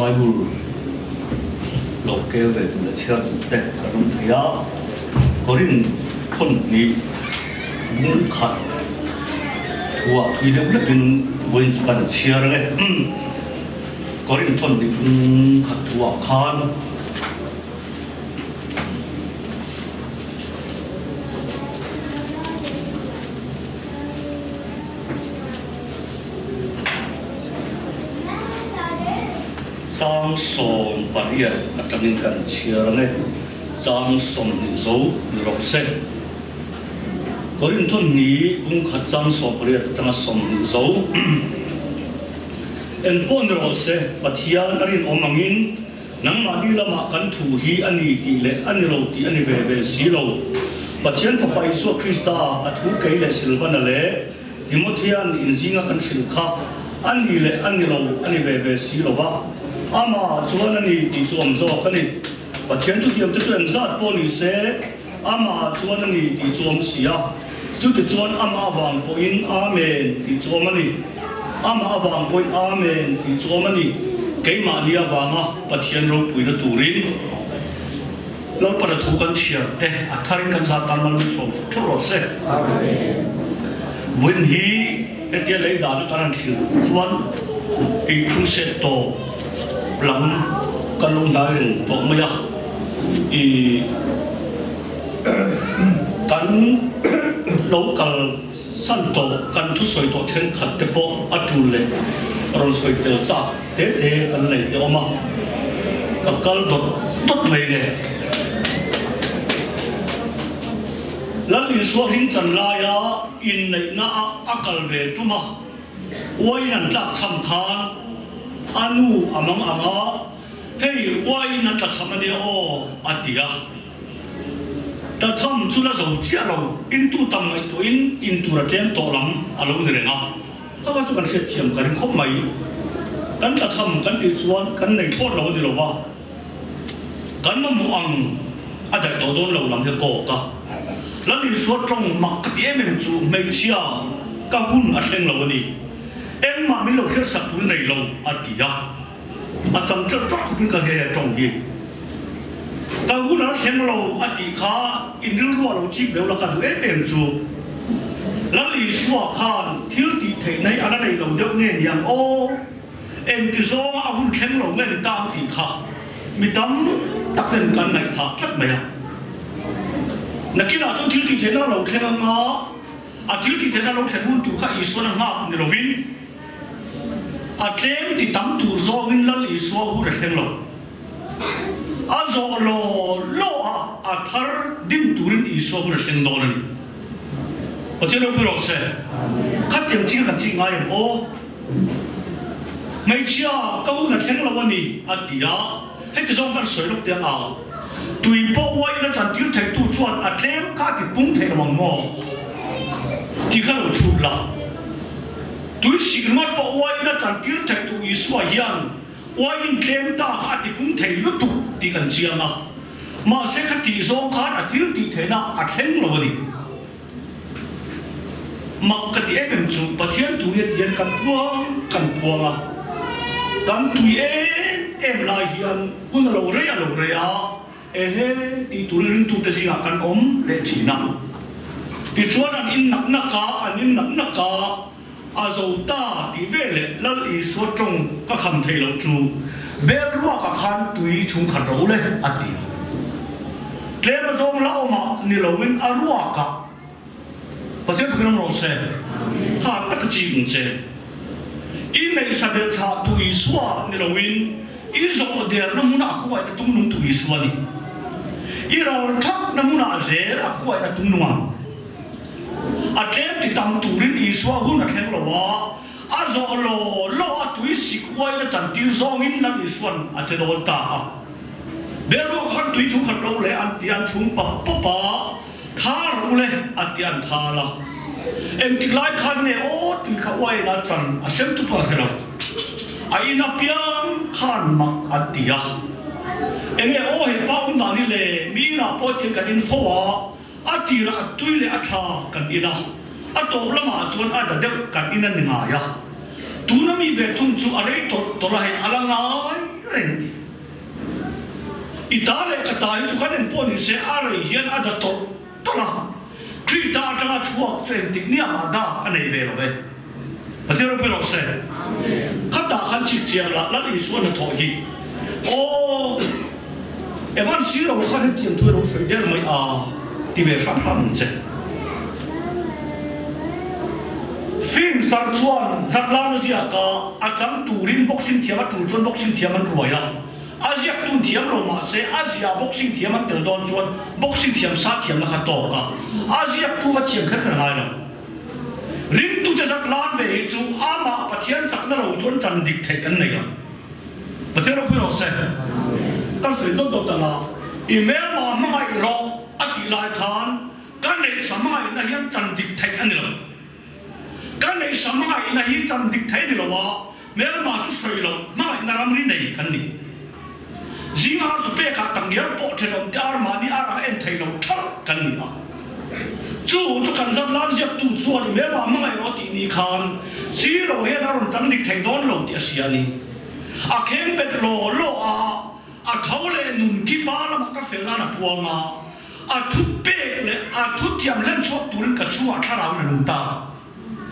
Bible lo kel ve tur leh chhiar tur te kan awm thei a, Korinth thawnhnih bung khat thuah thui deuh lekin vawiin chu kan chhiar ang e. Korinth thawnhnih bung khat thuah khan. Chang 18 atangin kan chhiar ang e, chang 20 zo ni rawh se. Korinthon ni bung khat chang 18 atanga 20 zo. Engpawh ni rawh se, Pathian a rinawm angin Nangmahni lamah kan thu hi a ni tih leh a ni lo tih a ni ve ve si lo. Pathian Fapa Isua Krista a thu kei leh Silvana leh Timothian inzinga kan hrilh kha a ni leh a ni lo a ni ve ve si lo va, amah chuan a ni tih chu awm zawk a ni. Pathian thutiamte chu engzat pawh ni se, amah chuan a ni tih chu awm si a. Chutichuan amah avang pawhin Amen tih chu awm a ni. Amah avang pawhin Amen tih chu awm a ni. Keimahni avanga Pathian ropuina turin Lalpana thu kan chhiar te a tharin kan zat tan mal sawm sak theuh rawh se. Vawiin hi hetia lei dana kan han thlir chuan ei crusade tawp lam kan lo hnai reng tawh mai a. I. Kan lo kal san tawh, kan thusawi tawh thenkhat te pawh a tul leh rawn sawi tel chak te te kan nei te awm a, ka kal dawt dawt mai le. Lal Isua hring chan laia inneihna a a kal ve tum a, uaiin an tlak chham khan a nu a mang ang a, hei uaiin a tla chham a nia aw a ti a. Tachham chu la zo chiah lo, intu tam ngaihtuahin intur a tlem tawh lam a lo ni reng a, kha kha chu kan hriatthiam ka ring khawp mai. Kan tlachham kan tih chuan kan nei thlawt lo a ni lo va, kan mamawh ang a daih tawh dawn lo lam hi a kawk a. Lal Isua tawng mak ka ti em em chu hmeichhia ka hun a thleng lo a ni, engmah min lo hriatsak tur nei lo a ti a. A chang ṭeuh ṭeuh khawpin ka hre tawng hi. Ka hun a thleng lo a tih kha in rilru a lo chip veu la ka duh em em chu. Lal Isua khan thil tih theih nei a la nei lo deuh nge niang aw? Engti zawnga a hun thleng lo nge ni ta ang tih kha mi tam tak ten kan ngaihthah tlat mai a. Nakinah chuan thil tih theihna a lo thleng anga a thil tih theihna a lo thlen hun tur kha Isuan a nghak ni lovin, A tlem ti tam tur zawngin Lal Isua hun a thleng lo. A zawh law law a, a thar ding turin Isua hun a thleng dawn a ni. Pathian ropui rawh se. Khatiang chin kan chih ngai em aw? Hmeichhia ka hun a thleng lo a ni, a ti a. Heti zawng kan sawi lawk teh ang. Tui pawh uaiin a chantir theitu chuan a tlem kha a ti pung thei lo ang maw? Ti kha lo chhut la. Tui sik ringawt pawh uaiin a chantir theitu Isua hian uaiin tlem ta kha a ti pung thei lutuk tih kan chiang a. Mahse kha tih zawng khan a thil tih theihna a thleng lo a ni. Mak ka ti em em chu Pathian tui a tian kan puang kan puang a, kan tui em em lai hian hun a lo rei a lo rei a, ehe tih turin ringtute zingah kan awm leh thin a. Tichuan an in nak nak a, an in nak nak a, a zo ta tih veleh Lal Isua tawng ka kham theih loh chu bel ruakah khan tui chhungkhat ro le a ti. Tlem a zawng la awmah ni loin a ruakah Pathian thukin awm rawh se. Kha tak a chik ang che. I neihsa belh chhah tu Isua ni loin i zawh derna hmunah a khuaihna tum nung tu Isua ni. I ral thakna hmunah zel a khuaihna tum nung ang. A tlem ti tam turin Isua hun a thleng lo a, a zawh law law a tui sik uain a chantir zawngin Lal Isua'n a che dawn ta a. Belruak khan tui chung khat lo le an ti an chhung pap pap a, tha ro le a ti an thal a. Engtik lai khan nge aw tui kha uain a chan a sem tup a hre lo. A in apiang khan mak an ti a. Enge aw he pa awm dan hi le mi inah pawh tiang kan in fo a, A tirah a tui leh a tha kan in a, a tawp lamah chuan a da deuh kan in a ni ngai a. Tuna mi ve thung chu a rei tawlh tawlh a, hei a la ngai reng ti. I ta leh ka ta hi chu kan en pawh ni se a rei hian a da tawlh tawlh a, Krita atanga chhuak chu engtik nia mah dak a nei ve lo ve. Pathian ropui rawh se. Khatah khan chhip chiang lah Lal Isua hnathawh hi aw Evan Siro khan hetiang thu alo sawi der mai a ti ve hram hram ang che. Film star chuan Zatlana ziaka a chang turin boxing thiam a tul chuan boxing thiam an ruai a, a ziak tun thiam lo mah se a zia boxing thiam an tel dawn chuan boxing thiam sa thiamna kha tawk a, a ziaktu va thiam kher kher ngai lo. Ringtute zat lan ve hi chu amah Pathian chakna lo chuan chan dik theih kan nei ang. Pathian ropui rawh se. Ka sawi dawt dawt ang a, i hmelma hmangaih rawh a tih lai khan ka neihsa hmangaihna hian chan dik theih a ni lo. Ka neihsa hmangaihna hi chan dik theih a ni lo a, hmelma chu sawi loh hmangaihna ramri nei kan ni. Zing ar chu pekah takngial pawh thenawmte ar mahni ar ah en thei lo thalh kan ni a. Chu chu kan zat lan ziaktu chuan i hmelma hmangaih rawh tih ni khan siro hian a rawn chang dik thei dawn lo tih a hria a ni. A kheng bet law law a, a tho leh nun khi pa lamah ka fel nan a puang a, a thu pek leh a thu thiam hlen chhuak turin ka chhungah thlarau in a nung ta.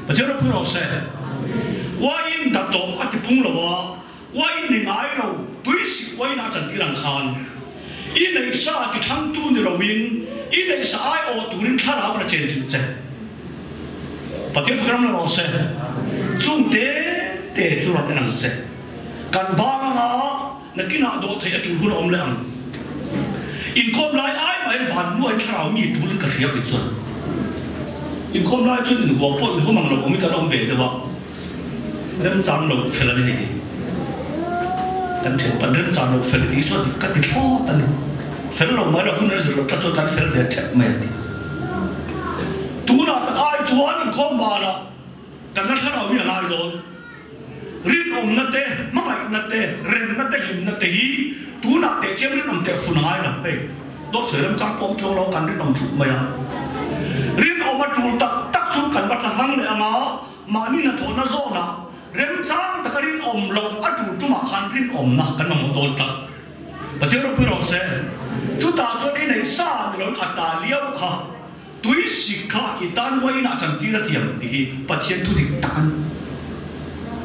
Pathian ropui rawh se. Uaiin dat tawh a ti pung lo a. Uain ni ngai lo, tui sik uain a chantir ang khan i neihsa ti thangtu ni loin i neihsa aiawh turin thlarau na chen chuh che. Pathian fak ram la rawh se. Chung te te chu rawn en ang che. Kan bang anga nakinah dawh theih a tul hun a awm leh ang. Inkhawm lai ai mahin ban nuain thlarau mi tul ka hria kei chuan. Inkhawm lai chuan inhuam pawh inhuam ang lo awm i kan awm ve deuh a. Remchang lo fel a ni hei. Kan thianpan remchang lo fel tih chuan dik ka ti thlawt a ni. Fel lo mai lo hun a zir lo tlat chuan kan fel ve thep mai a ti. Tunah tak ai chuan inkhawm banah kan la thlarau hi a ngai dawn. Rinawmna te, hmangaihna te, remna te, hlimna te hi tunah teh chiang rinawm teh fun a ngai lo. Hei dawt sawi remchang pawh awm chuang lo kan rinawm thup mai a. Rinawm a tul tak tak chu kan va tla hlang leh ang a. Mahni hnathawhna zawnah remchang taka rinawm loh a tul tumah khan rinawmna kan mamawh dawn tlat. Pathian ropui rawh se. Chutah chuan i neih sa ni loin a ta liau kha, tui sik kha i tan uain ah chantir a thiam tih hi Pathian thu dik tak a ni.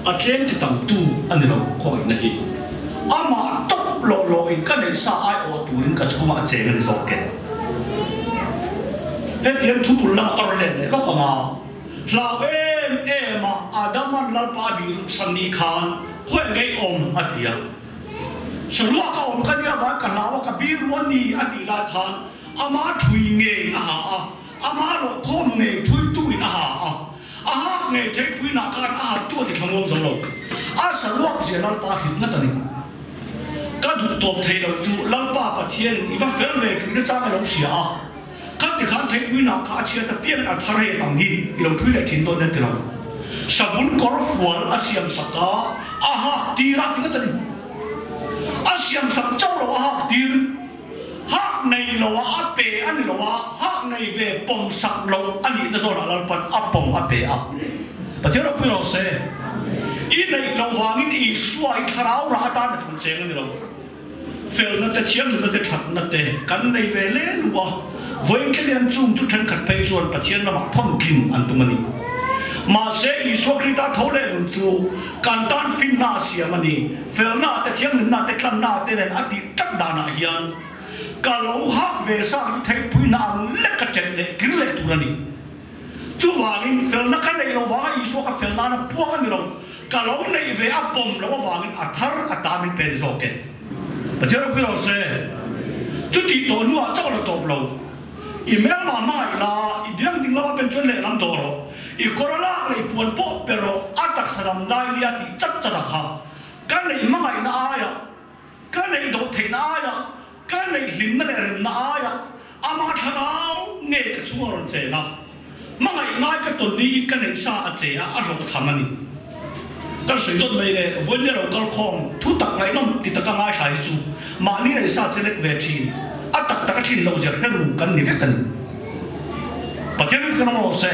A tlem ti tam tu a ni lo khawngaihna hi. Amah tawp lawh lawhin ka neih sa aiawh turin ka chhungah a cheng a ni zawk e. Hetiang thu bul lamah ka rawn let leh lawk ang a. Hlau em em a Adaman Lalpa a bih ruksan ni khan khawi ngei awm a ti a. Saruak a awm ka nia vai ka hlau a ka bih ru a ni a tih lai khan ama thui ngei a ha a, ama rawhkhawm ngei thuitu in a ha a, a hak ngei theipui nah khan a hak tu a ti thla muang zo lo. A saruak zia Lalpa hrilh ngat a ni. Ka duh tawp thei lo chu Lalpa Pathian in i va fel ve thui na chang i lo hria a. Kha ti khan theihpuinak kha a chhiat apiangin a thar rep ang hi i lo thui leh thin dawn nen ti lo. Savun kawr fual a siam sak a, a hak tir a ti ngawt a ni. A siam sak chauh lo a hak tir. Hak nei lo a a pe a ni lo a, hak nei ve pawm sak loh a nihna zawnah Lalpan a pawm a pe a. Pathian ropui rawh se. I neih loh vangin Isua i thlarau rah atan a thung cheng a ni lo. Felna te, thiamnuna te, thatna te kan nei ve le lu a, vawiin thleng chung chu thenkhat phei chuan Pathian lamah thawn tling an tum a ni. Mahse, Isua Krista tho leh nun chu kan tan finna a siam a ni. Felna te, thiamnunna te, tlanna te nen a tih tlat danah hian ka lo hak ve sa chu theihpuina ang lek ka chelh leh kir leh tur a ni. Chuvangin, felna ka neih lo vanga Isua ka fel nana puang a ni lo. Ka lo neih ve a pawm loh avangin a thar a ta min pe ni zawk e. Pathian ropui rawh se. Chutih tawh hnuah chauh la tawp lo. I hmelma hmangaih la, i biang ding lama pen chuan lehlam dawh rawh. I kawr a lak leh i puan pawh pe rawh, a taksa lam lai nia tih chat chat a kha. Ka neih hmangaihna aiah, ka neih dawh theihna aiah, ka neih hlimna leh remna aiah Amah thlarau nge ka chhung a rawn chen a, hmangaih ngai ka tawn niin ka neih sa a che a, a hlawhchham a ni. Kan sawi dawt mai le, vawiin lo kal khawm thu tak ngaihnawm ti taka ngaithla hi chu mahni neih sa che lek ve thin, a tak taka thin lo zir hreru kan ni vek a ni. Pathian kan awm rawh se,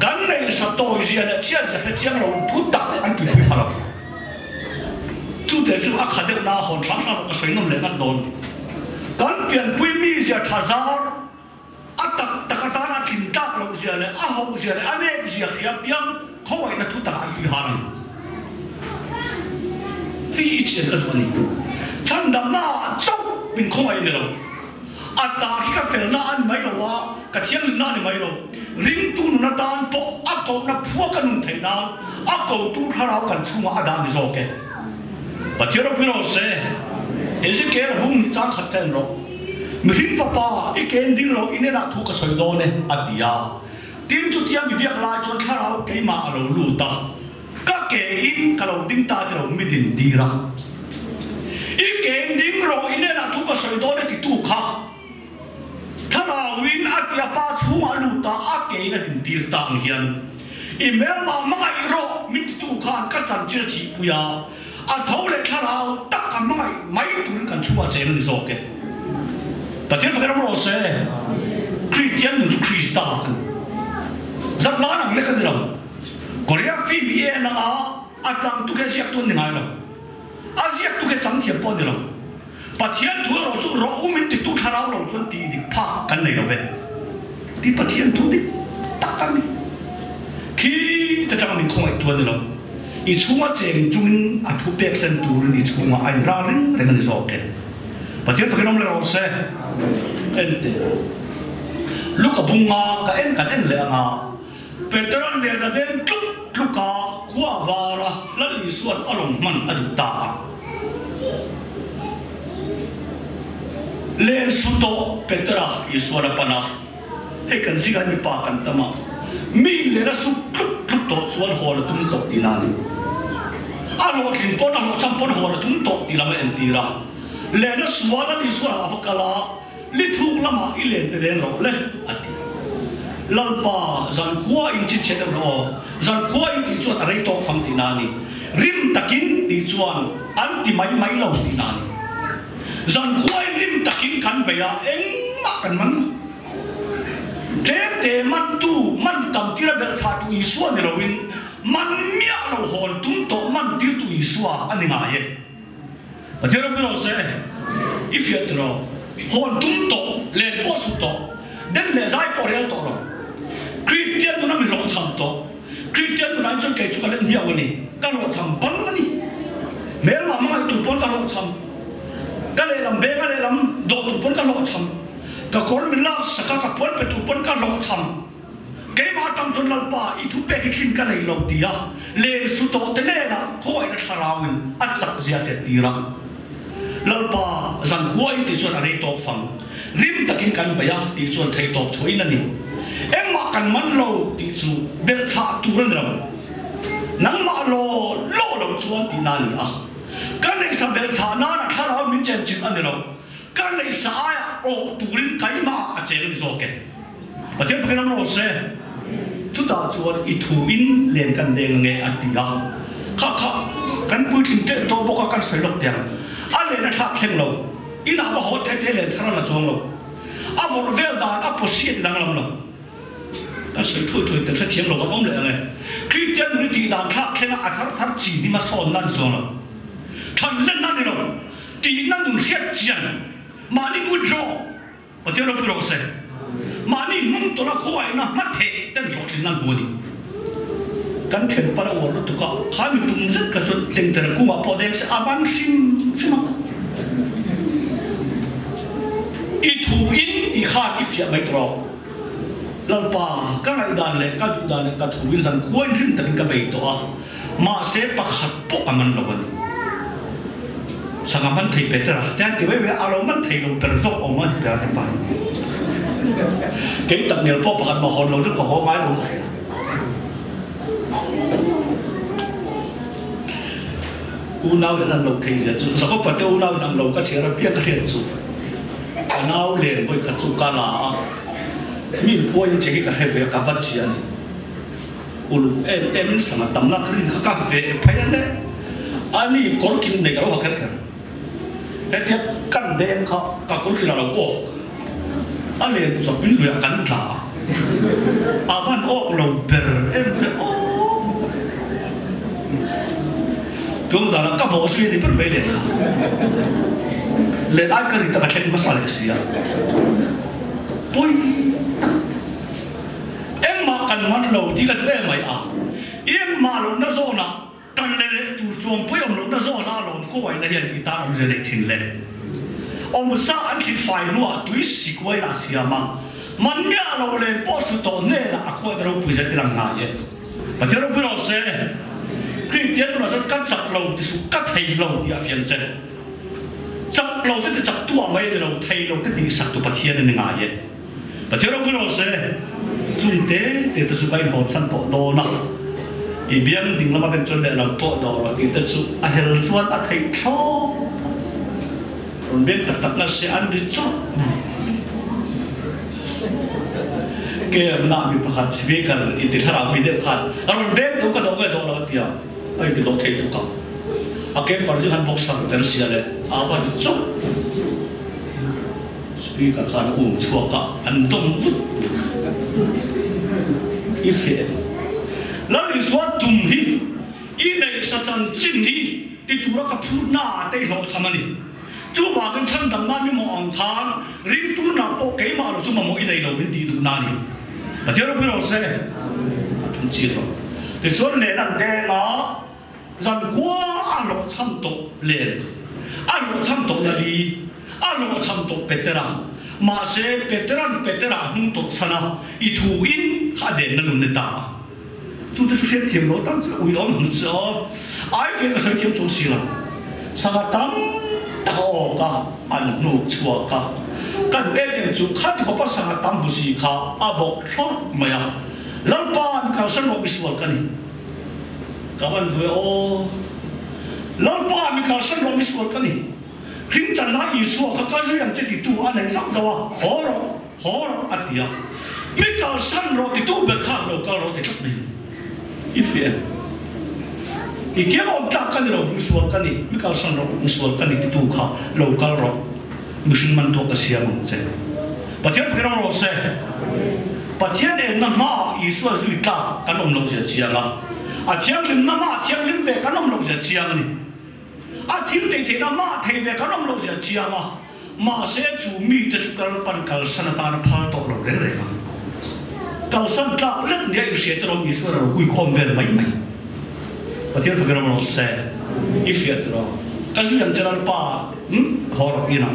kan neih sa tawi zia leh chhiat zia hre chiang lo thu tak an tuipui pha lo. Chu te chu a kha deuh na a hawn hram hram a ka sawi nawm leh ngat dawn. Kan pianpui mizia tha zar a tak tak atan a tling tlak loh zia leh a hoh zia leh a nep zia hria piang khawngaihna thu takah an tui har a ni. Hei hi i chian ka duh a ni. Chhandamna ah chauh min khawngaih ni lo. A ta khi ka felna a ni mai lo a, ka thianghlimna a ni mai lo. Ringtu nun atan pawh a kohna phua ka nun theih nan a kotu thlarau kan chhungah a dah ni zawk e. Pathian ropui rawh se, he zikir a hung ni chang khat ka en rawh. Mihring fapa, i ken ding rawh, i nenah thu ka sawi dawn e, a ti a. Tin, chutia mi biak lai chuan thlarau keimah a lo lut a, ka ke in ka lo ding ta ti lo mi din tir a. I ken ding rawh, i nenah thu ka sawi dawn e titu kha thlarauin a ti a, pa chhungah a lut a, a ke in a din tir ta ang hian i hmelmah hmangaih rawh min titu khan ka chanchin a thihpui a. A tho leh thlarau tak ka hmangaih mai turin kan chhungah cheng a ni zawk e. Pathian fak erawh rawh se. Kristian nun chu Krista a ni. Zat lan ang lek a ni lo. Korea film i en anga a changtu khi a ziaktu an ni ngai lo. A ziaktu khi a chang thiam pawh a ni lo. Pathian thu erawh chu rawh um in titu thlarau lo chuan tih dik phak kan nei lo ve. Ti Pathian thu dik tak a ni. Khi te tanga min khawngaih tu a ni lo. I chhunga cheng chungin a thu pek hlen turin i chhungah a inrah reng reng a ni zawk e. Pathian fakin awm leh rawh se. Enteh. Luka bunga ka en kan en leh anga Petera'n lehna deng tluk tluka khua vara Lal Isua'n a rawn hman a duh ta a. Len su tawh Petera Isua'n a pan a, Hei kan zingah mipa kan tam a, mi in len a su tluk tluk tawh chuan hawn a tum tawh tih na a ni. A hlawhtlin pawn a hlawhchham pawn hawn a tum tawh tih lam a entir a. Len a sua Lal Isua'n a va kal a, Li thuk lamah i len te deng rawh le, a ti. Lalpa, zankhua in chhinchhiah deuh rawh aw. Zankhua in tih chuan a rei tawk fang tihna a ni. Rim takin tih chuan an ti mai mai lo tihna a ni. Zankhua in rim takin kan bei a, engmah kan man lo. Tlemte mantu, man tam tira belh thlahtu Isua ni loin, man miah lo hawn tum tawh man tirtu Isua a ni ngai e. Pathian ropui rawh se, i fiah tur aw. Hawn tum tawh, len pawh suh tawh, den leh zai pawh rel tawh lo. Kristian nuna mi hlawhchham tawh. Kristian nunah hi chuan kei chu ka let miau a ni, ka hlawhchham bal a ni. Hmelmah hmangaih tur pawn ka hlawhchham, ka lehlam veng a lehlam dawh tur pawn ka hlawhchham, ka kawr min lak sak a ka puan pe tur pawn ka hlawhchham. Keimah atang chuan Lalpa, i thupek hi thlin ka nei lo ti a, len su tawh te nenah khawngaihna thlarauin a chak zia te tir a. Lalpa, zan khua in tih chuan a rei tawk fang. Rim takin kan bei a tih chuan thei tawp chhuahin a ni. Engmah kan man lo tih chu belhchhah tur a ni lo. Nangmah law law lo chuan tihna a ni a. Ka neihsa belhchhah nana thlarau min chenchilh a ni lo. Ka neihsa aiah awh turin keimah a cheng a ni zawk e. Pathian fakin awm rawh se. Chutah chuan i thu in len kan deng ange a ti a. Kha kha kan puitling teuh tawh bawk a kan sawi lawk teh ang. A len a thlak thleng lo. Inah va haw teh teh len thar a la chuang lo. A vawrh vel dan a pawsi a ti danglam lo. Kan sawi thuai thuai tel hrethiam lo kan awm leh ange. Kristian nun i tih dan thlak thleng a a thar thar chi hnim a sawn nan chuang lo. Than len nan ni lo. Tihna nun hriat chian mahni withdraw Pathian ropui rawh se. Mahni hmung tawlh a khuaina hma theh ten hlawhtlin nan hmu a ni. Kan then pan a uar lutuk a, kha mi tum zet kha chuan tlengter kungah pawh deng se a ban hrim hrim a. I thu in tih khan i fiah mai tawh rawh. Lalpa, ka ngaihdan leh ka duhdan leh ka thu in zan khuain hrim takin ka bei tawh a. Mahse pakhat pawh a man lo a ni. Sangha man thei Petera te an ti vei vei a, a lo man thei lo ber zawk awm a ni Petera te pa hi. Kei tak nel pawh pakhat mah hawn lo chu ka haw ngai lo ka hria. Unau in an lo thei zia chu Jakob-a te unau in an lo ka chhiar a biak a hriat chu ka nau len vawikhat chu ka la a, mi inphuaiin che hi ka hre ve a, ka va chiah a ni. Uluk em em in sangha tamna rin kha ka ve phei a le. Ani kawr kin nei ka lo ha kher kher. Hetia kan deng kha ka kawr kin a lo awk. A len chawp in luiah kan tla a. A van awk lo ber em em aw. Tum dan ka bo su ni ber mai le kha. Len ai ka ri tak a thleng hmasa leh si a. Pui tak. Engmah kan man lo tih ka duh em mai a. I engmah lohna zawnah Kan le leh tur chuang pui awm lohna zawna lawm khawngaihna hian i tan awmzia neih thin le. Awmsa an thlit fai hnuah tui sik uain a siam a, man miah lo len pawh su tawh hnenah a khawngaihna ropui zet i lang ngai e. Pathian ropui rawh se. Kristian tunah chuan ka chak lo ti suh, ka thei lo tih a fian che. Chak lo te ti chak tu ah mai a ni lo, thei lo te tihsak tu Pathian a ni ngai e. Pathian ropui rawh se, chung te te te chu ka inhawnsan tawh dawn a, i biang ding lama ben chuan lehlam pawh dawh rawh tih te chu a hel chuan a theih thlawt a, rawn biak tak tak nal se an ri chawrh mai. Kemna mi pakhat speaker inti thlarau mi deuh khan a rawn beng tu ka dawh nge dawh lo a ti a, a inti dawh thei tuk a, a kemper chu han boxer tel sia le a va ri chawrh. Speaker khan a um chhuak a, an dawm vut i feh. Lal Isua tum hi i neihsa chanchin hi ti tura ka phutna ah te i hlawhchham a ni. Chuvangin chhandamna mi mawh ang khan ringtu nak pawh keimah lo chu mamawh i nei lo min tih duhna a ni. Pathian ropui rawh se. A tum chiang lo. Tichuan len an deng a. Zankhua a hlawhchham tawh len, a hlawhchham tawh Nali, a hlawhchham tawh Petera. Mahse, Petera'n Petera hnung tawrh chhan a, i thu in kha a denna nun ni ta a. Chu te chu hriat thiam lo tan chu ui awm ang che aw. Ai fiah ka sawi thiam chuang si lo. Sangha tam tak a awk a, an hnuk chhuak a. Ka duh em em chu khati khawpa sangha tam hmu si kha a bawk thlawrh mai a. Lalpa, mi kalsan rawh misual ka ni. Ka van hnuai aw. Lalpa mi kalsan rawh misual ka ni. Hring chan lai Isua kha ka zui ang che titu a nei zauh zauh a, haw rawh, haw rawh a ti a. Mi kalsan rawh titu ber kha lo kal rawh ti tlat mai. I fiah em? I kiang awm tlak ka ni lo, misual ka ni, mi kalsan rawh, misual ka ni titu kha lo kal rawh, mihring man tuah ka siam ang che. Pathian firam rawh se. Pathian enna hmaah Isua zui tlak kan awm loh zia chiang a, a thianghlimna hmaah thianghlim ve kan awm loh zia chiang a ni. A thil tei theihna hmaah thei ve kan awm loh zia chiang a, mahse chu mite chu kal pan kalsan atan a phal tawh lo reng reng a. Kalsan tlak lek nia inhriat erawh Isua a lo huikhawm vel mai mai. Pathian fak ram rawh se, i hriat rawh. Ka zui ang che Lalpa, haw rawh inah.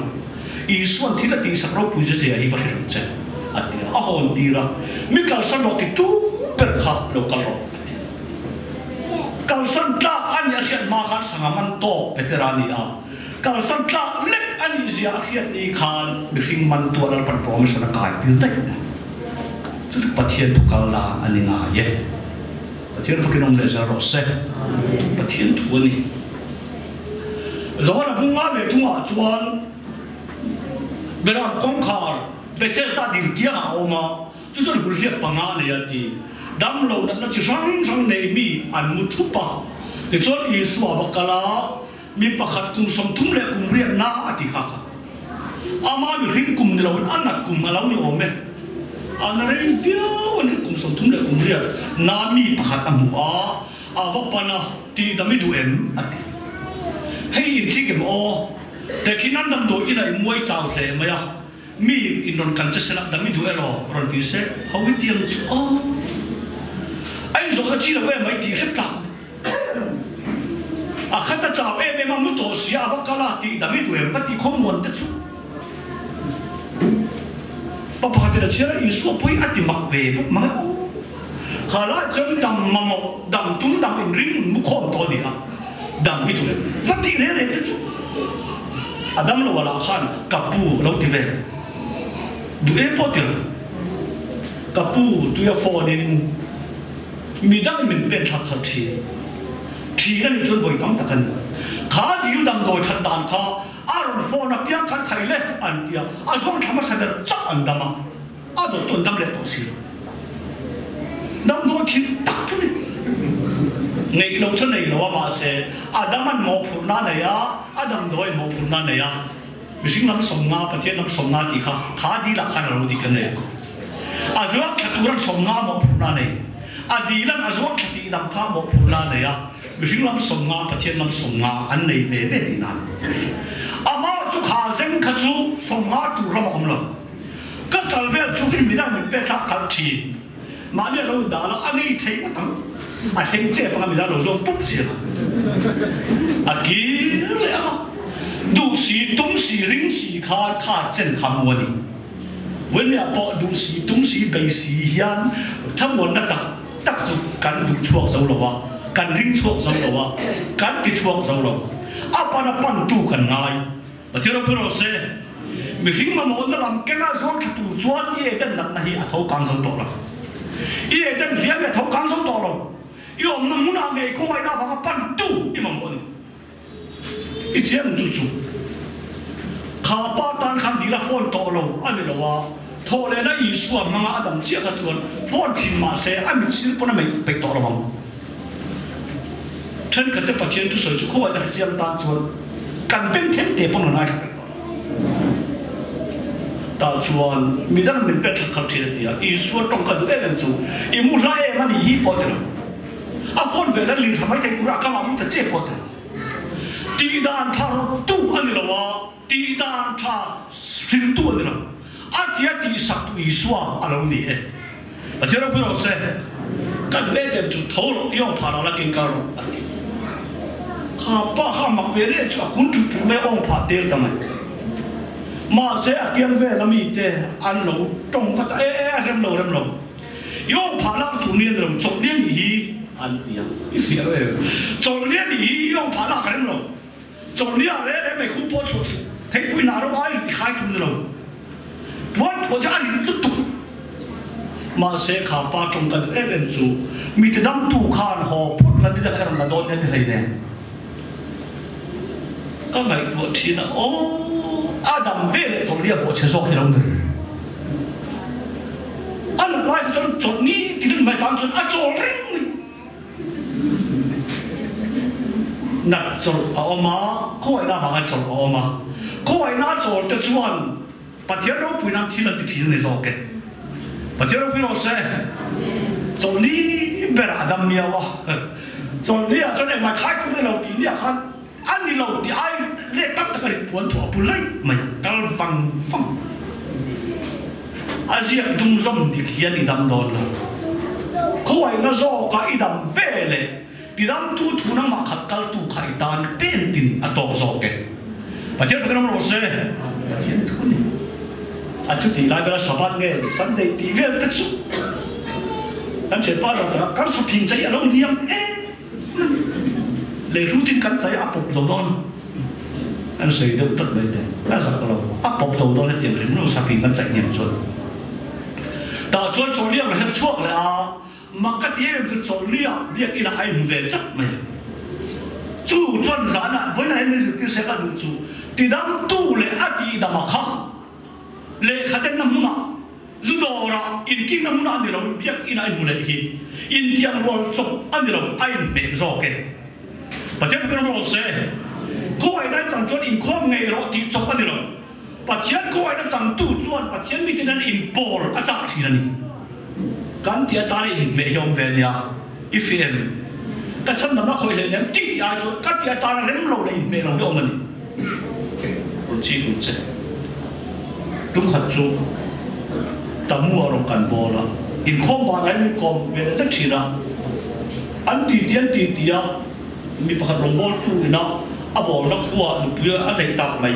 Isua'n thil a tihsak ropui zia zia hi va hrilh ang che, a ti a. A hawn tir a, Mi kalsan rawh ti tu ber kha lo kal rawh, a ti. Kalsan tlak a nih a hriat hma khan sangha man tawk Petera a ni a. Kalsan tlak lek a nih zia a hriat ni khan mihring man tuah Lalpan promotion a kai tir daih a. Chu chu Pathian thu kal dan a ni ngai e. Pathian fakin awm leh zel rawh se. Pathian thu a ni. Zohana bunga ve thungah chuan Beram kawngkhar Bethesda dil kiangah a awm a, chu chuan hulhliap panga nei a ti. Damlo natna chi hrang hrang nei mi an mu thup a. Tichuan Isua va kal a, mi pakhat kum 30 leh kum riatna a ti kha kha. Ama mihring kum ni loin a nat kum a lo ni awm e. A na rei viau a ni, kum 30 leh kum riat na mi pakhat a hmu a. A va pan a, tih dam i duh em? a ti. Hei in chik em aw? Tehkhin an damdawi inah i muai chau hle mai a, mi in rawn kan che sela dam i duh elaw? rawn ti se, ho i ti ang chu aw. A inzawhna chi lo em mai tih hrep tlak. A khat a chau em em a, mu tawh sia a va kal a, tih dam i duh em? va ti khawmuan te chu. Pa pakhatin a chhiar a, Isua pawhin a ti mak ve bawk mang e aw. Kha lai chuan dam mamawh, dam tum dam inring mu khawm tawh a ni a, dam i duh em? Va tih reng reng te chu a dam lo alah khan ka pu a lo ti ve. Duh em pawh ti lo. Ka pu tuia phone in mi dangin min pen thlak khalh thin. Thin a nih chuan vawi tam tak a ni. Kha dil damdawi that dan kha A rawn phone a piang khan thai le an ti a, a zawng thla hmasa ber chauh an dam a, a dawt chu an dam leh tawh si lo. Damdawi thil tak chu ni. Ngeih lo chu nei lo a mahse a dam an mawhphurhna a nei a, a damdawi an mawhphurhna a nei a. Mihring lam 50, Pathian lam 50 tih kha kha dilah khan a lo dik a nei. A zuak thla tur an 50 mawhphurhna a nei. A dilan a zuang thla tih dang kha mawhphurhna a nei a, mihring lam 50 Pathian lam 50 an nei ve ve tihna a ni. Amah chu kha zeng kha chu 50 tur ram a awm lo. Ka kal vel chu hi midang min pek thlak khalh thin. Mahni a lo indah la, a ngei thei ngawt ang. A thleng chep anga midang lo zawng pup zel a. A kir leh ang a. Duh si, tum si, ring si khan kha chen kha mu a ni. Vawimia pawh duh si, tum si, bei si hian thlamuanna tak tak chu kan duh chhuak zo lo a, kan ring chhuak zo lo a, kan ti chhuak zo lo. A pan a pantu kan ngai. Pathian ropui rawh se. Mihring mamawhna lam kenga zuang thla tur chuan i Eden natna hi a tho kang zo tawh lo. I Eden hliam hi a tho kang zo tawh lo. I awmna hmunah ngei khawngaihna avanga pantu i mamawh a ni. I chiang chu chu kha pa tan khan dil a phone tawh lo a ni lo a, thawh lehna Isua hmanga a dam chiah kha chuan phone thin mah se a mit sil pawn a mei peih tawh lo ang. Thenkhatte Pathian thusawi chu khawngaihna hre chiang tan chuan kan beng then te pawn rawn aithla vek tawh lo. Tah chuan midang min pek thak khat thin a ti a, Isua tawng ka duh em em chu i mu hla em a nih hi pawh a ti lo. A phone vel a lir thla mai thei tura a kam ah mu ta che pawh a ti lo. Tih dan tha rawttu a ni lo a, tih dan tha hriltu a ni lo. A tia tih sak tu Isua a lo ni e. Pathian ropui rawh se. Ka duh em em chu tho rawh, i awm phah lo la keng kal rawh a ti. Kha pa kha a mak ve reng chu a kun thut thut mai a awm phah tel ta mai. Mahse a kiang vel a mite an lo tawng vat a, e e a rem lo rem lo. I awm phah lak tur ni a ni lo, chawlh ni a nih hi an ti a. I hria lo em? Chawlh ni a nih hi i awm phah lak rem lo. Chawlh ni ah reh reh mai khu pawh chhuah suh. Theipui hna ro ai i khai tur ni lo. Puan thuah chu a rit lutuk. Mahse kha pa tawng ka duh em em chu mi ti damtu khan haw phut la ni dang erawh la dawn hian ti hlei nen. Ka ngaihtuah thin a, aw a dam ve leh chawlh ni a bawh chhe zawk hi lo ni. A nat lai kha chuan chawlh ni ti rin mai tan chuan a chawl reng mai. Nat chawlh a awm a, khawngaihna avanga chawlh a awm a. Khawngaihna a chawl te chuan Pathian ropui nan thil an ti thin a ni zawk e. Pathian ropui rawh se. Chawlh ni ber a dam miau a. Chawlh ni ah chuan engmah khai tur ni lo tih ni ah khan a ni lo tih ai leh tam tak a rit puan thuah a pu laih mai a, kal vang vang. A ziak dum zawm dik hian i dam dawn lo. Khawngaihna zawkah i dam ve leh tidamtu thu nangmah khat kaltu kha i tan pen tin a tawk zawk e. Pathian fakin awm rawh se. Pathian thu ni. A chutih lai vela Shabbat nge Sunday tih vel te chu kan thianpa lo takah kan saphing chei a lo hniam em. Lei hlutin kan chai a pawp zo dawn an sawi deuh tlat mai te ka zak lo a pawp zo dawn hetiang hrim lo sapin kan chaih hniam chuan tah chuan chawlhliah rawn her chhuak leh a mak ka ti em em chu chawlhliah biak inah a inhmu ve chat mai a chu chuan zanah vawiinah hian min zirtir se ka duh chu tidamtu leh a tihdama kha Lehkha denna hmunah, zu dawrah, inkingna hmunah a ni lo, biakinn a inhmu leh hi intiang rual chawp a ni lo, a inhmeh zawk e. Pathian thu ram rawh se, khawngaihna chang chuan inkhawm ngei rawh tih chawp a ni lo. Pathian khawngaihna changtu chuan Pathian mite nen inpawl a chak thin a ni. Kan tih atana inhmeh hi a awm ve nia, i hria em? Ka chhandamna khawih hlei nem tih tih ai chuan ka tih atana rem lo leh inhmeh lo hi a awm a ni. Rawn chik ang che. Tum khat chu Tamu a rawn kan bawl a, inkhawm vanah hian min kawm ve leh lek thin a. An ti ti an ti ti a, mi pakhat rawn bawltu ina a bawlna khua nupui a neih tak mai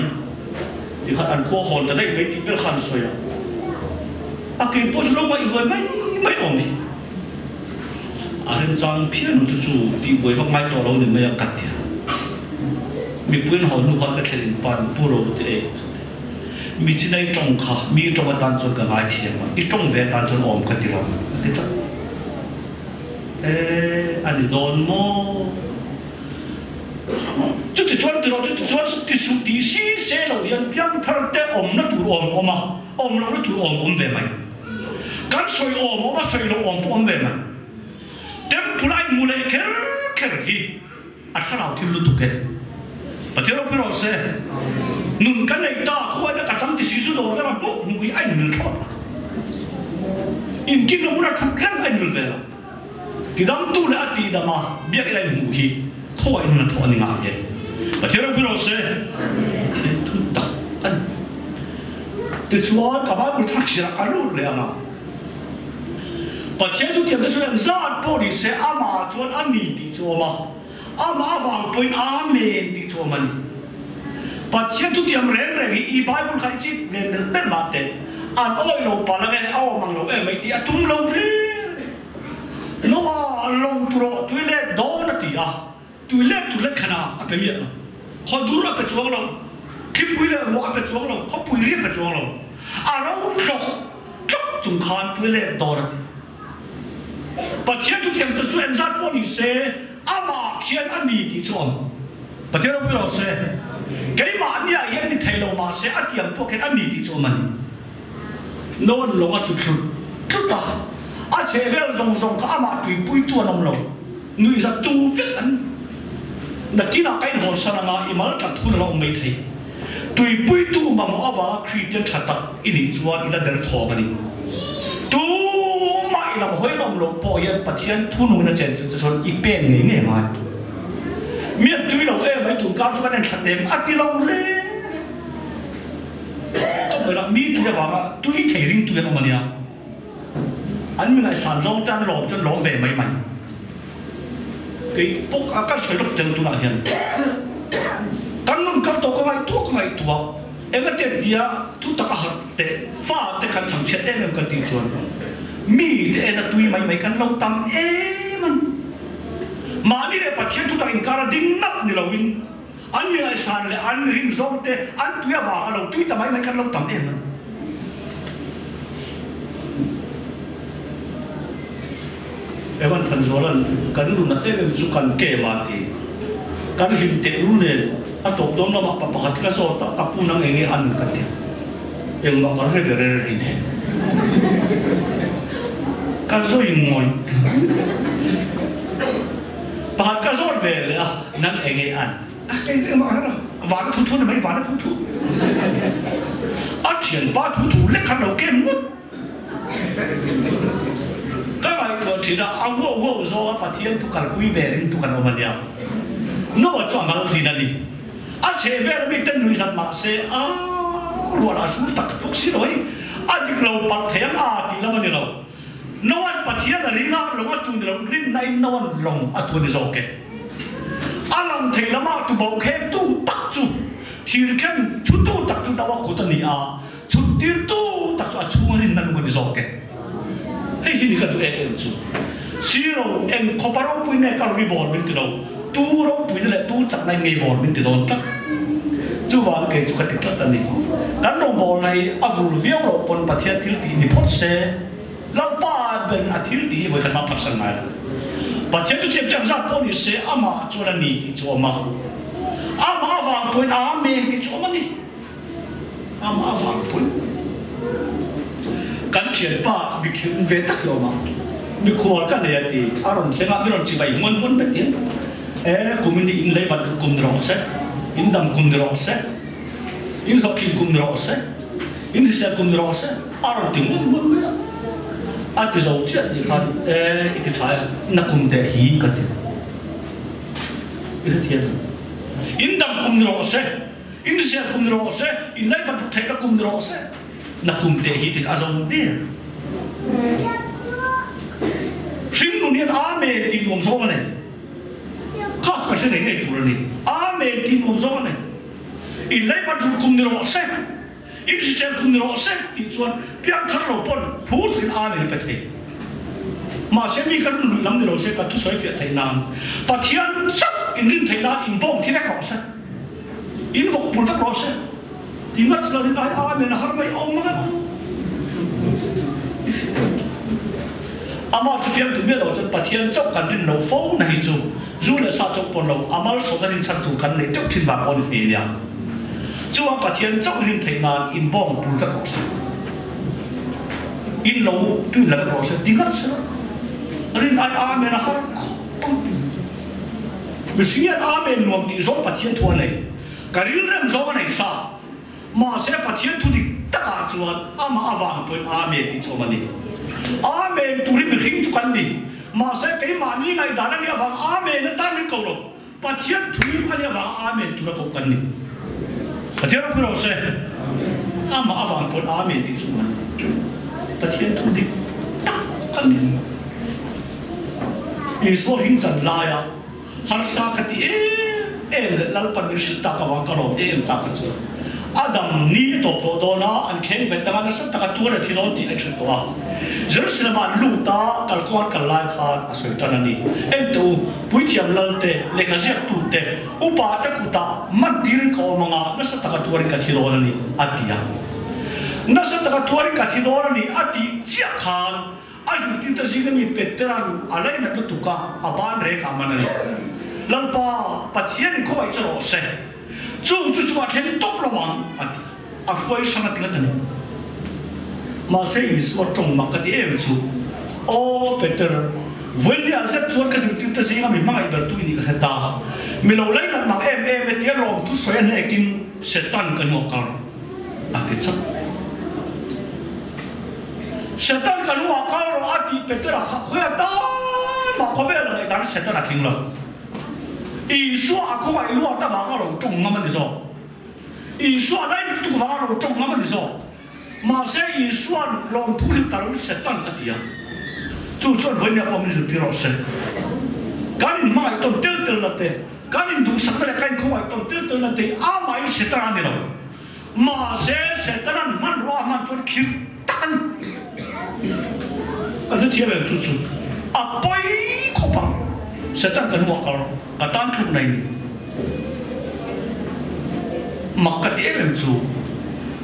ti khan an khua hawn ta daih mai tih vel kha an sawi a. A kei pawh chu lo ngaihhuai mai mai awm hi. A remchang phian ang chu chu tih buai vak ngai tawh lo ni mai a ka ti a. Mipui an haw hnu khan ka thlen in pan pu lo te e mi chinai tawng kha mi tawng atan chuan ka ngai thiam a, i tawng ve atan chuan awm ka ti lo a ti tlat. E a ni dawn maw? Chuti chuan ti rawh, chuti chuan ti suh tih si se lo hian piangthar te awmna tur awm awm a, awm lohna tur awm awm ve mai. Kan sawi awm awm a sawi loh awm pawh awm ve mai. Temple a inhmu leh kher kher hi a thlarau thil lutuk e. Pathian ropui rawh se. Nun ka nei ta, khuaina ka chang ti si chu dawr vela hmuh hmuh hi a inmil thlawt lo. Inkim lo hmuna thut reng a inmil ve lo. Tidamtu leh a tihdama biakinn a inhmuh hi khawiah in hnathawh a ni ngai e. Pathian ropui rawh se. Thil thu tak a ni. Tichuan ka Bible thakchhiarah ka lut leh ang a. Pathian thutiamte chu engzat pawh ni se amah chuan a ni tih chu a awm a. Amah avang pawhin Amen tih chu a awm a ni. Pathian thutiam reng reng hi i Bible kha i chip nen melh melh mah teh, an awih lo palh ang e, a awm ang lo em mai tih a tum lo reng. Noah lawng tur aw tui let dawn a ti a, tui let tur let khan a a pe miah lo. Khaw dur a pe chuang lo, thlipui leh ruah a pe chuang lo, khawpui ri a pe chuang lo. A ro tlawk tlawk chung khan tui let dawn a ti. Pathian thutiam te chu engzat pawh ni se, amah khian a ni tih chu awm. Pathian ropui lo se, keimah nia hian ni thei lo mah se a tiam pawh khian a ni tih chu awm a ni. No an lawng a tu tlut tlut a, a chhehvel zawng zawng kha amah tuipuitu an awm lo, nuihzattu vek an ni. Nakinah ka inhawnsan anga i mal tlat hun a la awm mai thei. Tuipuitu mamawh avanga Kristian tha tak i nih chuan i la der thawng a ni. Tumah i lam hawi lawm loh pawh hian Pathian thunungin a chen chu chuan i pen ngei ngei ngai. Mi an tui lo em mai tun kar chu kan en that em a ti lo hle. Tawkvelah mi tui avanga tui thei ringtu hian awm a nia. An mi ngaihsan zawng te an lawm chuan lawm ve mai mai. Kei pawh a kan sawi lawk tel tunah hian kan nun kal tawh ka ngaihtuah ka ngaihtuah enga te tia thu taka harh teh fa te kan chhangchhiat em em kan tih chuan mi te en a tui mai mai kan lo tam em an. Mahni leh Pathian thu tak inkar a ding nalh ni loin an mi ngaihsan leh an rin zawng te an tui avanga lo tui ta mai mai kan lo tam em an. Evan Thanzuala'n kan lunat em em chu kan kem a ti. Kan hlim teh lu nen a tawp dawn lamah pa pakhat ka zawt a, ka pu nang eng nge an ka ti. Engmah kan hre ve rel rih nen. Ka zawi ngawih. Pakhat ka zawt ve leh a, nang eng nge an? A kei engmah ka hre lo. Vana thu thu a ni mai, vana thu thu. A thianpa thu thu lek khan lo kem ngawt. Ka ngaihtuah thin a, a huau huau zawnga Pathian thu kalpui ve ringtu kan awm a nia. Noah chu a mal thin a ni. A chheh vel ami ten nuih zat mah se a rual a sur tak bawk si lo hei. A dik lo palh thei ang a tih lam a ni lo. Noah-an Pathian a ring a, lawng a tu ni lo, rinna in Noah-an lawng a tu a ni zawk e. A lang thei lamah tu bo kheng tu tak chu thirkhen thu tu tak chu Noah kut a ni a. Chhuttirtu tak chu a chhung a rinna nung a ni zawk e. Hei hi ni ka duh em em chu. Siro eng khawpa ropui nge ka ri bawl min ti lo, tu ropuina leh tu chakna in ngei bawl min ti dawn tlat. Chuvang kei chu ka ti tlat a ni. Kan rawngbawlna hi a vul viau loh pawn Pathian thil tih ni phawt se, Lalpa ber a thil tih hi vawikhat mah phatsan ngai lo. Pathian chu thiam chiang zat pawh ni se amah chuan a ni tih chu a awm a. Amah avang pawhin Amen tih chu a awm a ni. Amah avang pawhin kan thianpa mikhirh ve tak lo mah mikhual ka nei a ti. A rawn thleng a, mi rawn chibai hmuan hmuan vek in, E kum in in lei bat kum ni rawh se, in dam kum ni rawh se, in hlawhtling kum ni rawh se, in hrisel kum ni rawh se, a rawn ti hmuan hmuan mai a. A ti zo chiah tih khan, E i ti tha e, na kum teh hi ka ti. I hrethiam em? In dam kum ni rawh se. In hriat kum ni rawh se, in lei bantuk theihna kum ni rawh se, na kum te hi tik a zo der. Hringnun hian Amen tih nuam zawng a nei. Kha ka hre ngei ngei tur a ni. Amen tih nuam zawng a nei. In lei bantuk kum ni rawh se, in hrisel kum ni rawh se tih chuan piangthar lo pawn phur takin Amen pe thei. Mahse mi ka rinluih lam ni lo se ka thusawi fiah theih nan Pathian chauh in rin theih nan inbawm thi vek rawh se. In vawk pul vek rawh se. Ti ngat silo in ai Amen a har mai awm mang em. Amah chu fiamthu miah lo chuan Pathian chauh kan rin lo fo na hi chu zu leh sa chauh pawn lo a malsawmna rinchhan tur kan nei teuh thin vang pawh a ni thei ania. Chuan Pathian chauh rin theih nan in bawng pul vek rawh se. In lo tuin la vek rawh se ti ngat silo rin ai Amen a har khawp ang. Mihring hian Amen nuam tih zawng Pathian thu a nei. Ka rilrem zawng a nei sa. Mahse Pathian thu dik takah chuan amah avang pawhin Amen tih chu awm a ni. Amen tur hi mihring chu kan ni. Mahse keimahni ngaihdan a nih avang Amen atan min ko lo. Pathian thu a nih avanga Amen tura koh kan ni. Pathian ropui rawh se. Amah avang pawn Amen tih chu man. Pathian thu dik tak a ni. Isua hing chan laia harsa ka ti em em leh Lalpan min hrilh tak avang ka lawm em tak ka chu. A dam ni a tawp tawh dawn a, an kheng bet anga nasa taka tuar a thi dawn tih a hrilh tawh a. Jerusalem ah an lut a, kalkawng an kal lai khan a sawi tan a ni. Enteh u, Puithiam lalte, lehkha ziaktute, upate kutah mantirin ka awm anga nasa taka tuarin ka thi dawn a ni, a ti a. Nasa taka tuarin ka thi dawn a ni, a tih chiah khan a zirtirte zinga mi Petera'n a lainat lutuk a, a ban rek ah man a ni. Lalpa, Pathianin khawngaih che rawh se, chung chu chu a thleng tawp lo ang, a ti. A hruai hrang a ti ngat a ni. Mahse Isua tawng mak ka ti em chu, Aw Peter, vawilia zet chuan ka zirtirte zinga mi hmangaih bertu i nih ka hre ta. Mi lo lainat mak em em e tia lawmthu sawi a hnekin Satan ka hnuah kal a ti chauh. Satan ka hnuah kal rawh a tih Petera kha khawi a tan mah khawvel a ngaihdan Satan a tling lo. Isua a khawngaih luat avanga lo tawng ngam a ni zawk. Isua daih lutuk vanga ro tawng ngam a ni zawk. Mahse Isua'n lawmthu hi ka lo Satan a ti a. Chu chuan vawinia pawh min zirtir rawh se. Kan inhmangaih tawn tel tel na te, kan induhsakna leh kan inkhawngaih tawn tel tel na te hi amahin Satan a ni lo. Mahse Satanan hmanrua a hman chuan khir tak a ni. Kan hrethiam em chu chu a pawi khawp ang. Satan kan huah kar ka tan tluk na i ni. Mak ka ti em em chu,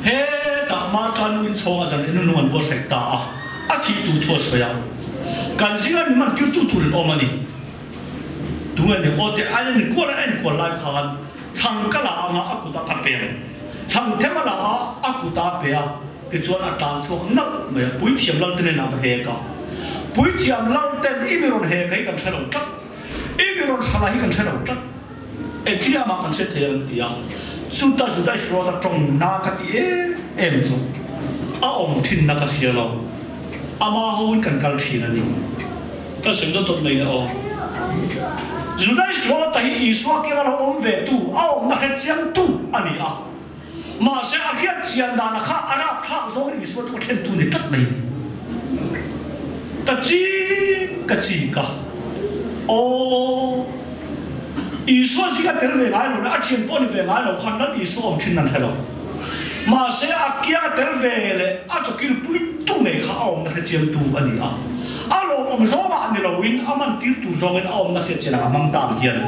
hetah Marka nu in chhawng a zan in nung an buatsaih ta a, a thih tur thu a sawi a, kan zinga mi hman tirtu tur in awm a ni. Tunge ni aw tih a enkual a enkual lai khan chhang ka la anga a kut ah ka pe ang, chhang them a la a a kut ah a pe a, tichuan a tlan chhuak nalh mai a, Puithiam Lalten in a va hek a, Puithiam Lalten i mi rawn hek a hi kan hre lo tlat. I mi rawn hrala hi kan hre lo tlat. Engthil amah kan hre thei ang ti a, chuta Juda Isrota tawng na ka ti em em chu a awm thin na ka hria lo. Ama ho in kan kal thin a ni. Ka sawi dawt dawt mai le aw. Juda Isrota hi Isua kianga lo awm ve tu, a awmna hre chiang tu a ni a. Mahse a hriat chian dana kha a rapthlak zawngin Isua chu a thlen tu ni tlat mai. Ka chik ka chik a, Aw, Isua zinga tel ve ngai lo leh a thian pawh ni ve ngai lo khan Lal Isua awm thin an hre lo. Mahse a kianga tel ve leh a chawkil pui tu ngei kha a awmna hre chiang tu a ni a. A lawmawm zawngah ni loin a man tir tur zawngin a awmna hriat chian ah a hmang ta ang hian.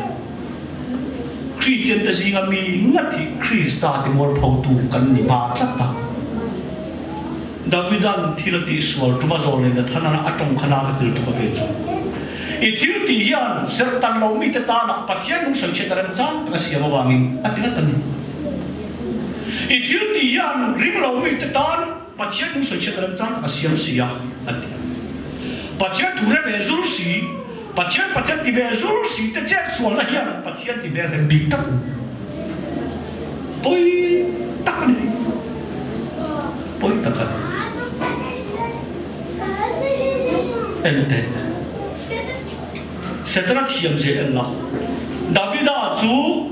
Kristiante zinga mi ngat hi Krista ti mualphotu kan ni hma tlat a. Davida'n thil a tihsual tum a zawl leh Nathana'n a tawng kha na ka til tuk a ve chu. I thil tih hian zirtan lo mite tana Pathian nung sawichhiat a remchang tak a siam avangin a ti ngat a ni. I thil tih hian ring lo mite tan Pathian nung sawichhiat a remchang tak a siam si a, a ti. Pathian thu hre ve zur si, Pathian Pathian ti ve zur si te chet sualna hian Pathian ti hmel rem bik tak a ni. Pawi tak a ni. Pawi tak a ni. Enteh. Setana thiam zia en la. Davida chu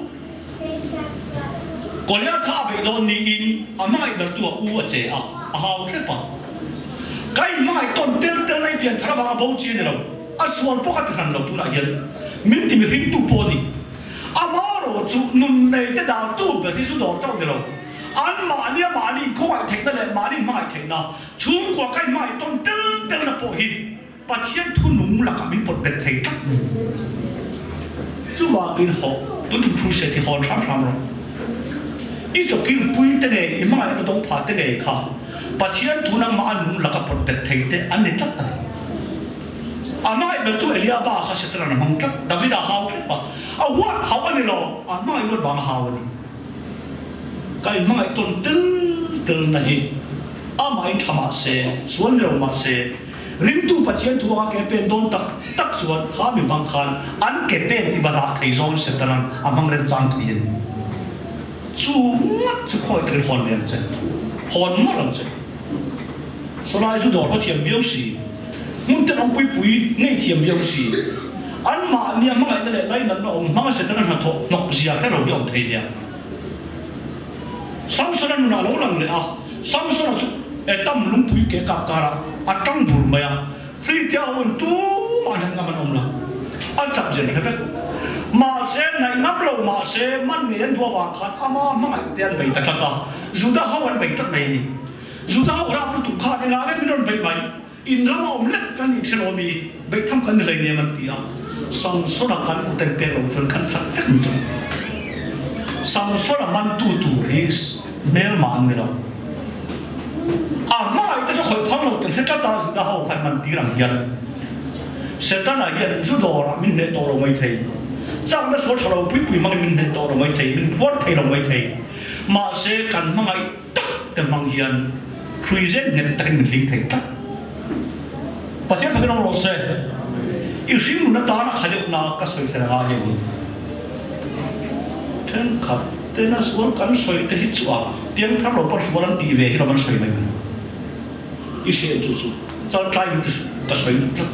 Goliatha a beih dawn niin a hmangaih bertu a u a che a, a hau hrep a. Ka inhmangaih tawn tel tel na i pian thar avanga bo chi a ni lo. A sual pawh ka ti hran lo tunah hian min ti mihringtu pawh a ni. Amarawh chu nun nei te dartu ber hi zu dawr chauh ni lo. An mahnia mahni inkhawngaih theihna leh mahni inhmangaih theihna, chhungkua ka inhmangaih tawn tel telna pawh hi Pathian thu nung lakah min pawt bet thei tlat mai. Chuvangin hawh, tun tum crusade hi hawn hram hram rawh. I chawkil pui te ngei, i hmangaihna dawng pha te ngei kha Pathian thu nangmah a nung laka pawt bet thei te an ni tlat a ni. A hmangaih bertu Eliaba kha Setanan a hmang tlat, Davida hau hrep a, a huat hauh a ni lo, a hmangaih ruat vanga hau a ni. Ka inhmangaih tawn tel telna hi amahin tha mah se, sual ni lo mah se, Ringtu Pathian thu anga ke pen dawn tak tak chuan kha mi hmang khan an ke pen ti bahlah thei zawngin Setanan a hmang remchang thei a ni. Chu ngat chu khawi takin hawn ve ang che, hawn mawlh ang che. Sawlai zu dawr khaw thiam viau si. Hmun tenawm pui pui ngei thiam viau si. An mahnia hmangaihna leh lainatna awm hmanga Setana hnathawh hnawk zia hre lo hi awm thei nia. Samsona nunah a lo lang leh a, Samsona chu Etam lungpui ke kap karah a tang bur mai a, Flitia ho in tumah hnaih ngam an awm lo, a chak zen hre vek. Mahse, hnaih ngam lo mahse, man ngei an duh avang khan ama hmangaih te an bei ta tlat a, Juda ho an bei tlat mai a ni. Juda ho rap lutuk khan engah nge min rawn beih mai? In rama awm lek kan inhre lo ami? Beih tham kan ni hlei nem an ti a, Samsona kan kut en pek lo chuan kan that vek ang chu. Samsona mantu tur hi hmelma an ni lo. A hmangaih te chu khawih phal lo tel hre tlat a, Juda ho khan man tir ang hian Setana hian zu dawrah min hneh tawh lo mai thei. Chakna sual tha lo pui pui hmangin min hneh tawh lo mai thei, min phuar thei lo mai thei. Mahse kan hmangaih tak te hmang hian hrui zel nghet takin min hling thei tlat. Pathian fakin awm rawh se. I hring nun atana kha deuh na ka sawi fel ngai em? Thenkhat tena sual kan sawi te hi chu a piangthar lo pawn sual an tih ve hi lo an sawi mai mai. I hriat chu chu chaltlai in ka sawi duh tlat.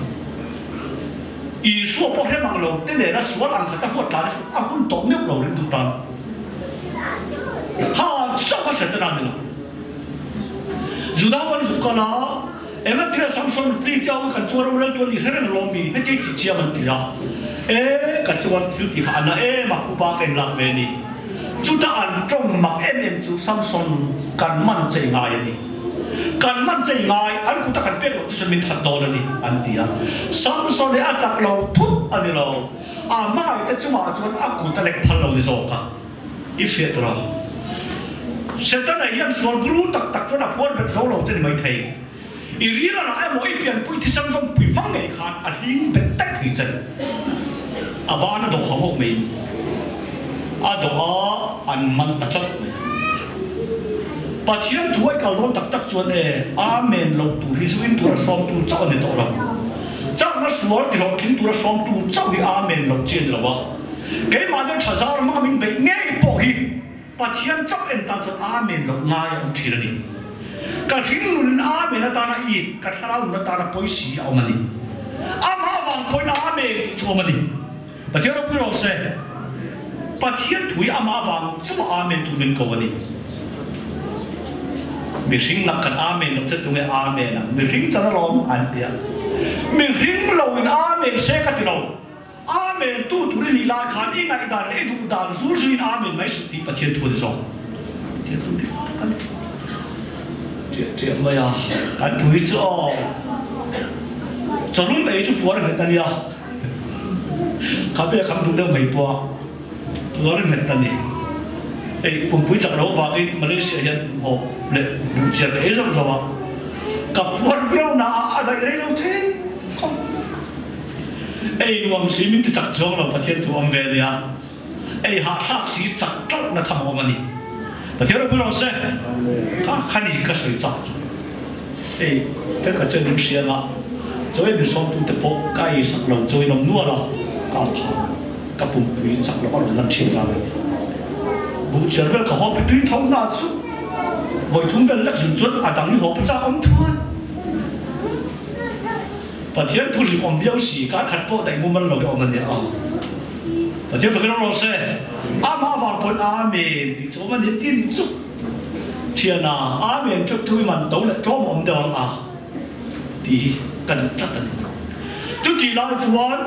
Isua pawh hrem ang lo te nena sual ang khat a huat tlan hi chu a hun tawh meuh lo ringtu tan. Kha chauh kha Setana ni lo. Juda ho an zuk kal a, Engatia Samson fli te ho hi kan chuan rorel tu an ni hre reng alawm mi, heti tih chiam an ti a. E, ka chuan thil ti kha a na em a, phuba ka inlak ve ni. Chutah an tawng mak em em chu Samson kan man chei ngai a ni. Kan man chei ngai, an kuta kan pek loh te chuan min that dawn a ni, an ti a. Samson hi a chak lo thut a ni lo. A hmaite chungah chuan a kut a lek phal lo ni zawk a, i hriat rawh. Setana hian sual buru tak tak chuan a phuar bet zo lo che ni maithei. I ril a rah emaw i pianpui thisang zawmpui hmang ngei khan a hling bet daih thei che. A ban a dawh hauh hauh mai. A dawh a, an man ta tlat mai. Pathian thu a i kal dawn tak tak chuan e, Amen loh tur hi zu in tura sawm tur chauh a ni tawh lo. Chakna sual ti hlawhtling tura sawm tur chauh hi Amen loh chi a ni lo a. Keimahni tha zar hmanga min beih ngei pawh hi Pathian chauh en tan chuan Amen loh ngai a awm thin a ni. Ka hringnun in Amen atana it, ka thlarau nun atana pawisi a awm a ni. Amah vang pawhin Amen tih chu awm a ni. Pathian ropui rawh se. Pathian thu hi amah vang chauh a Amen tur min ko a ni. Mihring lak kan Amen loh che tunge Amen ang? Mihring chan alawm an ti a. Mihring lo in Amen se ka ti lo. Amen tu tur i nih lai khan i ngaihdan leh i duh dan zul zuiin Amen mai suh tih Pathian thu a ni zawk. Pathian thu dik tak a ni. Ṭiah ṭiah mai a, kan thu hi chu aw. Chawlum ei chu puar nghet a nia. Khabe kham duh deuh mai pawh a puar nghet a ni. Ei pumpui chak lo avangin Malaysia hian buhhawp leh buhchiar ka ei zauh zauh a, ka puar viau na a a daih rei lo thei khawp. Ei nuam si min ti chak chuang lo Pathian thu awm ve a nia. Ei hahthlak si chak ṭauh na tham a awm a ni. Pathian ropui rawh se. Kha kha ni ka sawi chak chu. Hei thenkhat chuan min hria anga chawi min sawmtute pawh ka ei sak lo chawiin awm nual a, ka tha ka pumpui chak loh a rawn lan thin vang a ni. Buhchiar vel ka haw pe tui tho hna chu vawi thum vel lek zun chuan a dang hi haw pe chak awm thuai. Pathian thu hlim awm viau si, kar khat pawh daih mumal lo hi awm a nia ang. Pathian fakin awm rawh se. Amah avang pawhin Amen tih chu awm a nia tih a nih chu. Thiana, Amen chu tui man to leh tlawm a awm deuh ang a tih hi ka duh tlat a ni. Chutih lai chuan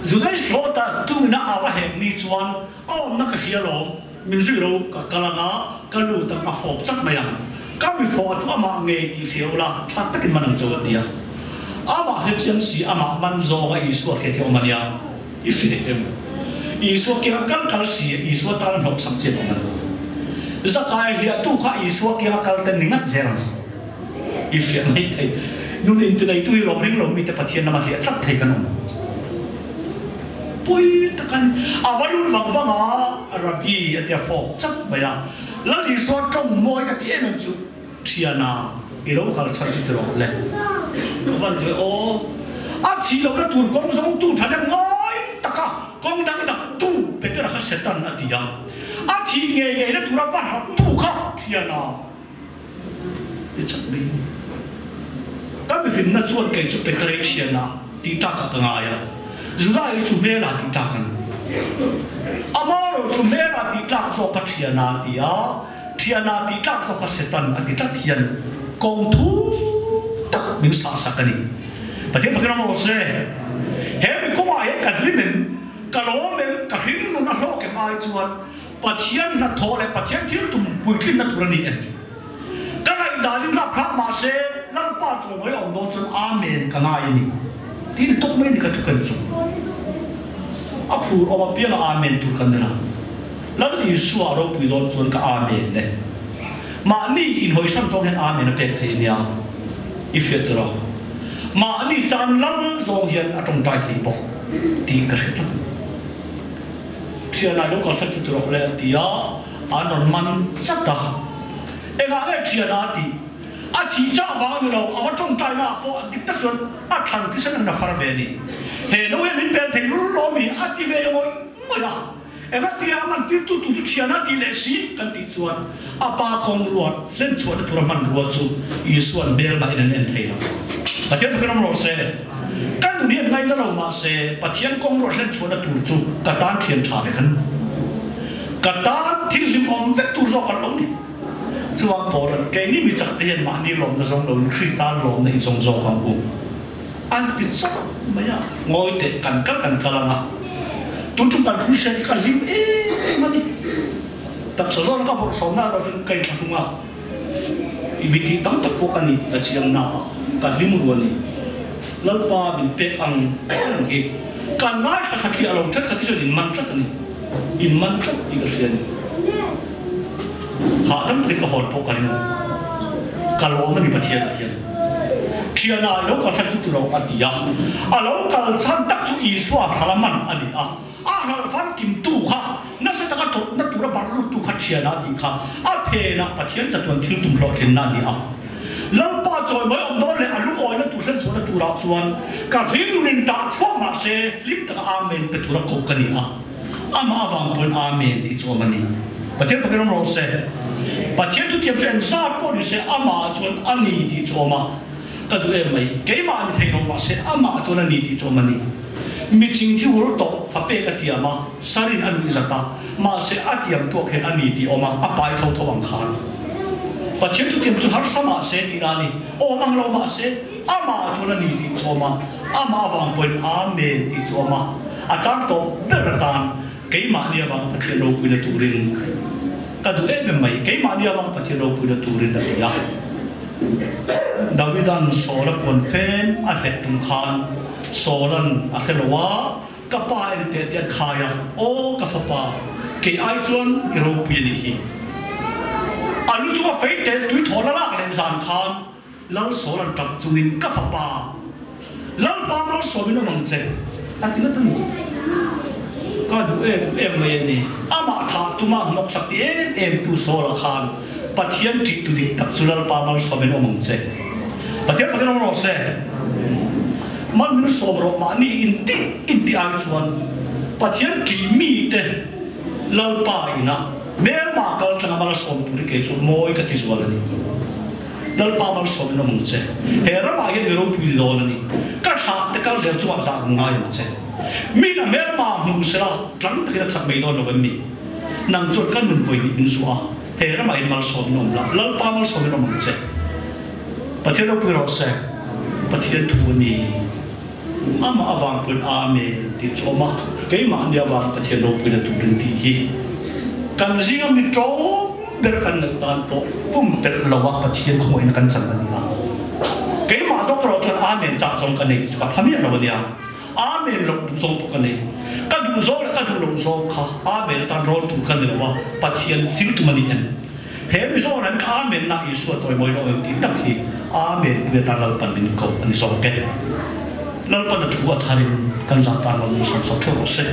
Judaist hlawta tungina a va hek ni chuan a awmna ka hria lawm, min zui ro ka kal ang a, ka lut ang a fawp chat mai ang. Ka mi fawh chu amah ngei tih hria ula, tha takin man ang cho a ti a. Amah hre chiang si, amah man zawnga Isua hriat hi a awm a nia. I hre em? Isua kianga kal kal si, Isua tan hlawk sak chian awm a ni. Zakai hliahtu kha Isua kianga kal te ni ngat zel ang. I hriat mai thei. Nun intineitu hi lawm ring lo mite Pathian lama hliah tlat thei kan awm. Pui tak a ni. A va lut vang vang a, Rabbi a tia fawk chap mai a. Lal Isua tawng mawi ka ti em em chu. Thiana, i lo kal chhan chu ti rawh le. Ka van duh e aw. A thih lohna tur kawng zawng tu tha deuh ngai taka kawng dang dak tu Petera kha Setan a ti a. A thih ngei ngeina tura va hrap tu kha Thiana ti chat mai. Ka mi. hlimna chuan kei chu Petrei thiana tih tlakah ka ngai a, Juda hi chu hmela tih tlak a ni. Amaherawh chu hmela tih tlak zawk kha thiana a ti a, thiana tih tlak zawk kha Setan a ti tlat hian kawng thu tak min sahsak a ni. Pathian fakin awm rawh se. He mi kawngah hian ka hlim em, ka lawm em, ka hlim nun a hlawk em ai chuan Pathian hnathawh leh Pathian thil tum puitlinna tur a ni em? Ka ngaihdanin rap hrang mah se, Lalpa chawimawi a awm dawn chuan Amen ka ngai a ni. Tih ni tawp mai ni ka thu ken chu. A phur awm apianga Amen tur kan ni lo. Lal Isua ropui dawn chuan ka Amen le. Mahni inhawisan zawng hian Amen a pek thei a nia. I hriat tur a. Mahni chan lal zawng hian a tawngtai thei bawk tih ka hre tlat. Thianah lo kalsan chu ti rawh le an ti a, an rawn man chat a. Engah nge thianah a tih? A thih chah vang a ni lo, a va tawngtaina ah pawh dik tak chuan a thlan thisen ang na far ve a ni. He no hian min pel thei lul lo mi a ti ve ngawih ngawih a. Enga tia a man tirtu tu chu thianah tih leh si kan tih chuan a pa kawng ruat hlen chhuahna tura hmanrua chu Isua'n hmelmah in an en thei lo. Pathian takin awm rawh se. Ka nun hian ngaina lo mahse Pathian kawng ruat hlen chhuahna tur chu ka tan thian tha vek an ni. Ka tan thil hlim awm vek tur zawk an lo ni. Chuan Paula'n keini mi chak te hian mahni lawmna zawng loin Krista lawmna i zawng zawk ang u an ti chauh mai a. Ngawi teh kan kal kan kal ang a, tun chu kan hruihriat hi ka hlim em em a ni. Taksa zawn ka bawrhsawmna erawh chu ka inthlahrung a. I mi tih tam tak pawh ka ni tih ka chiang na a, ka hlim ru a ni. Lalpa min pek ang ang hi kan ngaithla sakhi a lo thenkhat hi chuan in man tlat a ni. In man tlat tih ka hria a ni. Hahdam takin ka hawn pawh ka ring a, ka lawm a ni Pathian ah hian. Thiana i lo kalsan chu tilo a ti a, a lo kalsan tak chu Isua hrala man a ni a. A hralh famkimtu kha nasa taka tawrhna tura barh luttu kha thiana a tih kha a phenah Pathian chatuan thil tum hlawhtlinna a ni a. Lalpa chawimawi awm dawn leh a lungawina tur hlenchhuahna turah chuan ka hlim nunin tah chhuak mah se hlim taka Amen pe tura koh ka ni a. Amah avang pawhin Amen tih chu awm a ni. Pathian fakin awm rawh se. Pathian thutiam chu engzat pawh ni se amah chuan a ni tih chu awm a. Ka duh em mai. Keimah a ni thei lo mah se amah chuan a ni tih chu awm a ni. Mi ching thi hur tawh fa pek a tiam a, sarin a nuih zat a, mahse a tiam tuak hian a ni tih awm a, a pai tho tho ang khan. Pathian chu tiam chu harsa mah se tih na a ni, awm ang lo mah se amah chuan a ni tih chu awm a, amah avang pawhin Amen tih chu awm a, a chang tawp ber atan keimahni avang Pathian ropuina turin ka duh em em mai, keimahni avang Pathian ropuina turin a ti a. Davidan Saula puan fem a hlet tum khan Sawlan a hre lo a, ka pa en teh tih an khai a, aw ka fapa, kei ai chuan i ropui a nih hi. A lu chunga fei tel tui thaw la lak leh zan khan Lal Sawlan tap chungin ka fapa, Lalpa malsawmin awm ang che a ti ngat a ni. Ka duh em em mai a ni. Amah thah tuma hnawksak ti em em tu Sawla khan Pathian ṭih tu dik tak chu Lalpa malsawmin awm ang che. Pathian fakin awm rawh se. Man min sawm rawh mahni in tih in tih ai chuan Pathian ṭih mite Lalpa ina hmelma kal tlanga malsawm tur hi kei chu mawi ka ti zual a ni. Lalpa malsawmin awm ang che. He ramah hian mi ropui ni dawn a ni. Ka thlah te kal zel chungah zah run ngai ang che. Min a hmelma hmu sela tlang takin a that mai dawn lo em ni? Nang chuan ka nun vawi hnih min zuah a, he ramah hian malsawmin awm la, Lalpa malsawmin awm ang che. Pathian ropui rawh se, Pathian thu a ni. Amah avang pawhin Amen tih chu awm a, keimahni avang Pathian ropuina turin tih hi kan zinga mi tlawm ber kan neih tan pawh pumpelh loa Pathian khawngaihna kan chan a ni a. Keimah zawk erawh chuan Amen chak zawng ka nei tih chu ka pha miah lo a nia. Amen loh duh zawng pawh ka nei. Ka duh zawng leh ka duh loh zawng kha Amen atan rawn tur ka ni lo a, Pathian thil tum a ni em? He mizawn an ka Amen na Isua chawimawi rawh em tih tak hi Amen pui atan Lalpan min koh a ni zawk e. Lalpan a thu a tharin kan zah tan lo min sawmsak theuh rawh se.